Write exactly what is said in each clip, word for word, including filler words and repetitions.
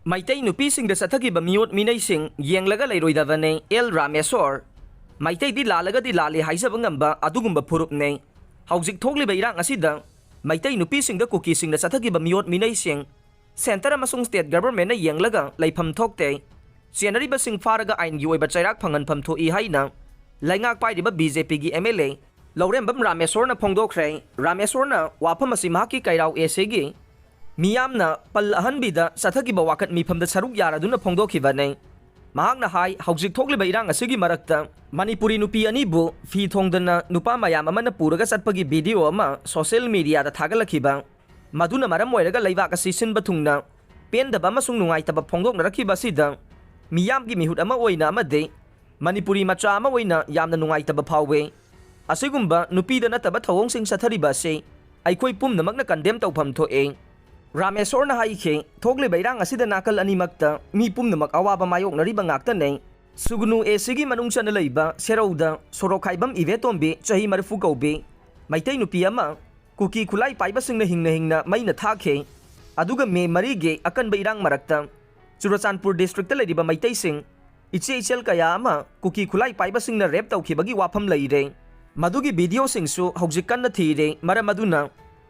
ꯃꯩꯇꯩ ꯅꯨꯄꯤꯁꯤꯡꯗ ꯆꯠꯊꯈꯤꯕ ꯃꯤꯑꯣꯠ ꯃꯤꯅꯩꯁꯤꯡ ꯌꯦꯡꯂꯒ ꯂꯩꯔꯣꯏꯗꯕꯅꯦ ꯑꯦꯜ ꯔꯥꯃꯦꯁꯣꯔ꯫ ꯃꯩꯇꯩꯗꯤ ꯂꯥꯜꯂꯒꯗꯤ ꯂꯥꯜꯂꯤ ꯍꯥꯏꯖꯕ ꯉꯝꯕ ꯑꯗꯨꯒꯨꯝꯕ ꯐꯨꯔꯨꯞꯅꯦ꯫ ꯍꯧꯖꯤꯛ ꯊꯣꯛꯂꯤꯕ ꯏꯔꯥꯡ ꯑꯁꯤꯗ ꯃꯩꯇꯩ ꯅꯨꯄꯤꯁꯤꯡꯗ ꯀꯨꯀꯤꯁꯤꯡꯅ ꯆꯠꯊꯈꯤꯕ ꯃꯤꯑꯣꯠ ꯃꯤꯅꯩꯁꯤꯡ ꯁꯦꯟꯇꯔ ꯑꯃꯁꯨꯡ ꯁ꯭ꯇꯦꯠ ꯒꯚꯔꯟꯃꯦꯟꯠꯅ ꯌꯦꯡꯂꯒ ꯂꯩꯐꯝ ꯊꯣꯛꯇꯦ꯫ ꯆꯦꯟꯅꯔꯤꯕꯁꯤꯡ ꯐꯥꯔꯒ ꯑꯥꯏꯟꯒꯤ ꯑꯣꯏꯕ ꯆꯩꯔꯥꯛ ꯐꯪꯍꯟꯐꯝ ꯊꯣꯛꯏ ꯍꯥꯏꯅ ꯂꯩꯉꯥꯛ ꯄꯥꯏꯔꯤꯕ ꯕꯤ ꯖꯦ ꯄꯤꯒꯤ ꯑꯦꯝ ꯑꯦꯜ ꯑꯦ ꯂꯧꯔꯦꯝꯕꯝ ꯔꯥꯃꯦꯁꯣꯔꯅ ꯐꯣꯡꯗꯣꯛꯈ꯭ꯔꯦ꯫ ꯔꯥꯃꯦꯁꯣꯔꯅ ꯋꯥꯐꯝ ꯑꯁꯤ ꯃꯍꯥꯛꯀꯤ ꯀꯩꯔꯥꯎ ꯑꯦ ꯁꯤꯒꯤ ꯃꯤꯌꯥꯝꯅ ꯄꯜ ꯑꯍꯟꯕꯤꯗ ꯆꯠꯊꯈꯤꯕ ꯋꯥꯀꯠ ꯃꯤꯐꯝꯗ ꯁꯔꯨꯛ ꯌꯥꯔꯗꯨꯅ ꯐꯣꯡꯗꯣꯛꯈꯤꯕꯅꯤ꯫ ꯃꯍꯥꯛꯅ ꯍꯥꯏ, ꯍꯧꯖꯤꯛ ꯊꯣꯛꯂꯤꯕ ꯏꯔꯥꯡ ꯑꯁꯤꯒꯤ ꯃꯔꯛꯇ ꯃꯅꯤꯄꯨꯔꯤ ꯅꯨꯄꯤ ꯑꯅꯤꯕꯨ ꯐꯤ ꯊꯣꯡꯗꯅ ꯅꯨꯄꯥ ꯃꯌꯥꯝ ꯑꯃꯅ ꯄꯨꯔꯒ ꯆꯠꯄꯒꯤ ꯚꯤꯗꯤꯑꯣ ꯑꯃ ꯁꯣꯁꯤꯌꯦꯜ ꯃꯤꯗꯤꯌꯥꯗ ꯊꯥꯒꯠꯂꯛꯈꯤꯕ, ꯃꯗꯨꯅ ꯃꯔꯝ ꯑꯣꯏꯔꯒ ꯂꯩꯕꯥꯛ ꯑꯁꯤ ꯁꯤꯟꯕ ꯊꯨꯡꯅ ꯄꯦꯟꯗꯕ ꯑꯃꯁꯨꯡ ꯅꯨꯡꯉꯥꯏꯇꯕ ꯐꯣꯡꯗꯣꯛꯅꯔꯛꯈꯤꯕ ꯑꯁꯤꯗ ꯃꯤꯌꯥꯝꯒꯤ ꯃꯤꯍꯨꯠ ꯑꯃ ꯑꯣꯏꯅ ꯑꯃꯗꯤ ꯃꯅꯤꯄꯨꯔꯤ ꯃꯆꯥ ꯑꯃ ꯑꯣꯏꯅ ꯌꯥꯝꯅ ꯅꯨꯡꯉꯥꯏꯇꯕ ꯐꯥꯎꯏ꯫ ꯑꯁꯤꯒꯨꯝꯕ ꯅꯨꯄꯤꯗ ꯅꯠꯇꯕ ꯊꯧꯑꯣꯡꯁꯤꯡ ꯆꯠꯊꯔꯤꯕ ꯑꯁꯤ ꯑꯩꯈꯣꯏ ꯄꯨꯝꯅꯃꯛꯅ ꯀꯟꯗꯦꯝ ꯇꯧꯐꯝ ꯊꯣꯛꯏ꯫ ꯔꯥꯃꯦꯁꯣꯔꯅ ꯍꯥꯏꯈꯤ, ꯊꯣꯛꯂꯤꯕ ꯏꯔꯥꯡ ꯑꯁꯤꯗ ꯅꯥꯀꯜ ꯑꯅꯤꯃꯛꯇ ꯃꯤ ꯄꯨꯝꯅꯃꯛ ꯑꯋꯥꯕ ꯃꯥꯌꯣꯛꯅꯔꯤꯕ ꯉꯥꯛꯇꯅꯤ꯫ ꯁꯨꯒꯅꯨ ꯑꯦ ꯁꯤꯒꯤ ꯃꯅꯨꯡ ꯆꯟꯅ ꯂꯩꯕ ꯁꯦꯔꯧꯗ ꯁꯣꯔꯣꯛꯈꯥꯏꯕꯝ ꯏꯕꯦꯇꯣꯝꯕꯤ, ꯆꯍꯤ ꯃꯔꯤꯐꯨ ꯀꯧꯕꯤ, ꯃꯩꯇꯩ ꯅꯨꯄꯤ ꯑꯃ ꯀꯨꯀꯤ ꯈꯨꯠꯂꯥꯏ ꯄꯥꯏꯕꯁꯤꯡꯅ ꯍꯤꯡꯅ ꯍꯤꯡꯅ ꯃꯩꯅ ꯊꯥꯈꯤ꯫ ꯑꯗꯨꯒ ꯃꯦ ꯃꯔꯤꯒꯤ ꯑꯀꯟꯕ ꯏꯔꯥꯡ ꯃꯔꯛꯇ ꯆꯨꯔꯆꯥꯟꯄꯨꯔ ꯗꯤꯁꯇ꯭ꯔꯤꯛꯇ ꯂꯩꯔꯤꯕ ꯃꯩꯇꯩꯁꯤꯡ ꯏꯆꯦ ꯏꯆꯜ ꯀꯌꯥ ꯑꯃ ꯀꯨꯀꯤ ꯈꯨꯠꯂꯥꯏ ꯄꯥꯏꯕꯁꯤꯡꯅ ꯔꯦꯞ ꯇꯧꯈꯤꯕꯒꯤ ꯋꯥꯐꯝ ꯂꯩꯔꯦ꯫ ꯃꯗꯨꯒꯤ ꯚꯤꯗꯤꯑꯣꯁꯤꯡꯁꯨ ꯍꯧꯖꯤꯛ ꯀꯟꯅ ꯊꯤꯔꯦ꯫ ꯃꯔꯝ ꯑꯗꯨꯅ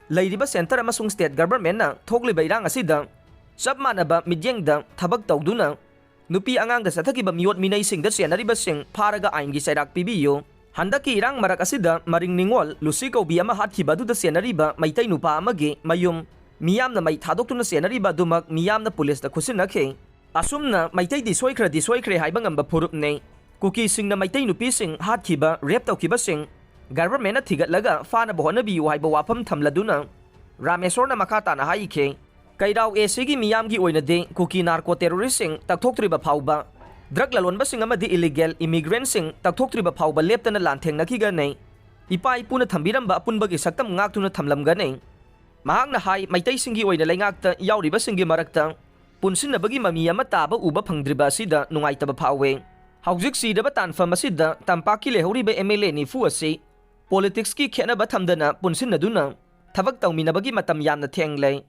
ꯂꯩꯔꯤꯕ ꯁꯦꯟꯇꯔ ꯑꯃꯁꯨꯡ ꯁ꯭ꯇꯦꯠ ꯒꯚꯔꯟꯃꯦꯟꯠꯅ ꯊꯣꯛꯂꯤꯕ ꯏꯔꯥꯡ ꯑꯁꯤꯗ ꯆꯞ ꯃꯥꯟꯅꯕ ꯃꯤꯠꯌꯦꯡꯗ ꯊꯕꯛ ꯇꯧꯗꯨꯅ ꯅꯨꯄꯤ ꯑꯉꯥꯡꯗ ꯆꯠꯊꯈꯤꯕ ꯃꯤꯑꯣꯠ ꯃꯤꯅꯩꯁꯤꯡꯗ ꯆꯦꯟꯅꯔꯤꯕꯁꯤꯡ ꯐꯥꯔꯒ ꯑꯥꯏꯟꯒꯤ ꯆꯩꯔꯥꯛ ꯄꯤꯕꯤꯌꯨ꯫ ꯍꯟꯗꯛꯀꯤ ꯏꯔꯥꯡ ꯃꯔꯛ ꯑꯁꯤꯗ ꯃꯔꯤꯡ ꯅꯤꯉꯣꯜ ꯂꯨꯁꯤ ꯀꯧꯕꯤ ꯑꯃ ꯍꯥꯠꯈꯤꯕ ꯑꯗꯨꯗ ꯆꯦꯟꯅꯔꯤꯕ ꯃꯩꯇꯩ ꯅꯨꯄꯥ ꯑꯃꯒꯤ ꯃꯌꯨꯝ ꯃꯤꯌꯥꯝꯅ ꯃꯩ ꯊꯥꯗꯣꯛꯇꯨꯅ ꯆꯦꯟꯅꯔꯤꯕ ꯑꯗꯨꯃꯛ ꯃꯤꯌꯥꯝꯅ ꯄꯨꯂꯤꯁꯇ ꯈꯨꯠꯁꯤꯟꯅꯈꯤ꯫ ꯑꯁꯨꯝꯅ ꯃꯩꯇꯩꯗꯤ ꯁꯣꯏꯈ꯭ꯔꯗꯤ ꯁꯣꯏꯈ꯭ꯔꯦ ꯍꯥꯏꯕ ꯉꯝꯕ ꯐꯨꯔꯨꯞꯅꯤ꯫ ꯀꯨꯀꯤꯁꯤꯡꯅ ꯃꯩꯇꯩ ꯅꯨꯄꯤꯁꯤꯡ ꯍꯥꯠꯈꯤꯕ, ꯔꯦꯞ ꯇꯧꯈꯤꯕꯁꯤꯡ ꯒꯚꯔꯟꯃꯦꯟꯠꯅ ꯊꯤꯒꯠꯂꯒ ꯐꯥꯅꯕ ꯍꯣꯠꯅꯕꯤꯌꯨ ꯍꯥꯏꯕ ꯋꯥꯐꯝ ꯊꯝꯂꯗꯨꯅ ꯔꯥꯃꯦꯁꯣꯔꯅ ꯃꯈꯥ ꯇꯥꯅ ꯍꯥꯏꯈꯤ, ꯀꯩꯔꯥꯎ ꯑꯦ ꯁꯤꯒꯤ ꯃꯤꯌꯥꯝꯒꯤ ꯑꯣꯏꯅꯗꯤ ꯀꯨꯀꯤ ꯅꯥꯔꯀꯣ ꯇꯦꯔꯣꯔꯤꯁ꯭ꯠꯁꯤꯡ ꯇꯛꯊꯣꯛꯇ꯭ꯔꯤꯕ ꯐꯥꯎꯕ, ꯗ꯭ꯔꯒ ꯂꯂꯣꯟꯕꯁꯤꯡ ꯑꯃꯗꯤ ꯏꯂꯤꯒꯦꯜ ꯏꯃꯤꯒ꯭ꯔꯦꯟꯠꯁꯤꯡ ꯇꯛꯊꯣꯛꯇ꯭ꯔꯤꯕ ꯐꯥꯎꯕ ꯂꯦꯞꯇꯅ ꯂꯥꯟꯊꯦꯡꯅꯈꯤꯒꯅꯤ꯫ ꯏꯄꯥ ꯏꯄꯨꯅ ꯊꯝꯕꯤꯔꯝꯕ ꯑꯄꯨꯟꯕꯒꯤ ꯁꯛꯇꯝ ꯉꯥꯛꯇꯨꯅ ꯊꯝꯂꯝꯒꯅꯤ꯫ ꯃꯍꯥꯛꯅ ꯍꯥꯏ, ꯃꯩꯇꯩꯁꯤꯡꯒꯤ ꯑꯣꯏꯅ ꯂꯩꯉꯥꯛꯇ ꯌꯥꯎꯔꯤꯕꯁꯤꯡꯒꯤ ꯃꯔꯛꯇ ꯄꯨꯟꯁꯤꯟꯅꯕꯒꯤ ꯃꯃꯤ ꯑꯃ ꯇꯥꯕ ꯎꯕ ꯐꯪꯗ꯭ꯔꯤꯕ ꯑꯁꯤꯗ ꯅꯨꯡꯉꯥꯏꯇꯕ ꯐꯥꯎꯏ꯫ ꯍꯧꯖꯤꯛ ꯆꯤꯔꯕ ꯇꯥꯟꯐꯝ ꯑꯁꯤꯗ ꯇꯝꯄꯥꯛꯀꯤ ꯂꯩꯍꯧꯔꯤꯕ ꯑꯦꯝ ꯑꯦꯜ ꯑꯦ ꯅꯤꯐꯨ ꯑꯁꯤ ꯄꯣꯂꯤꯇꯤꯛꯁꯀꯤ ꯈꯦꯠꯅꯕ ꯊꯝꯗꯅ ꯄꯨꯟꯁꯤꯟꯅꯗꯨꯅ ꯊꯕꯛ ꯇꯧꯃꯤꯟꯅꯕꯒꯤ ꯃꯇꯝ ꯌꯥꯝꯅ ꯊꯦꯡꯂꯦ꯫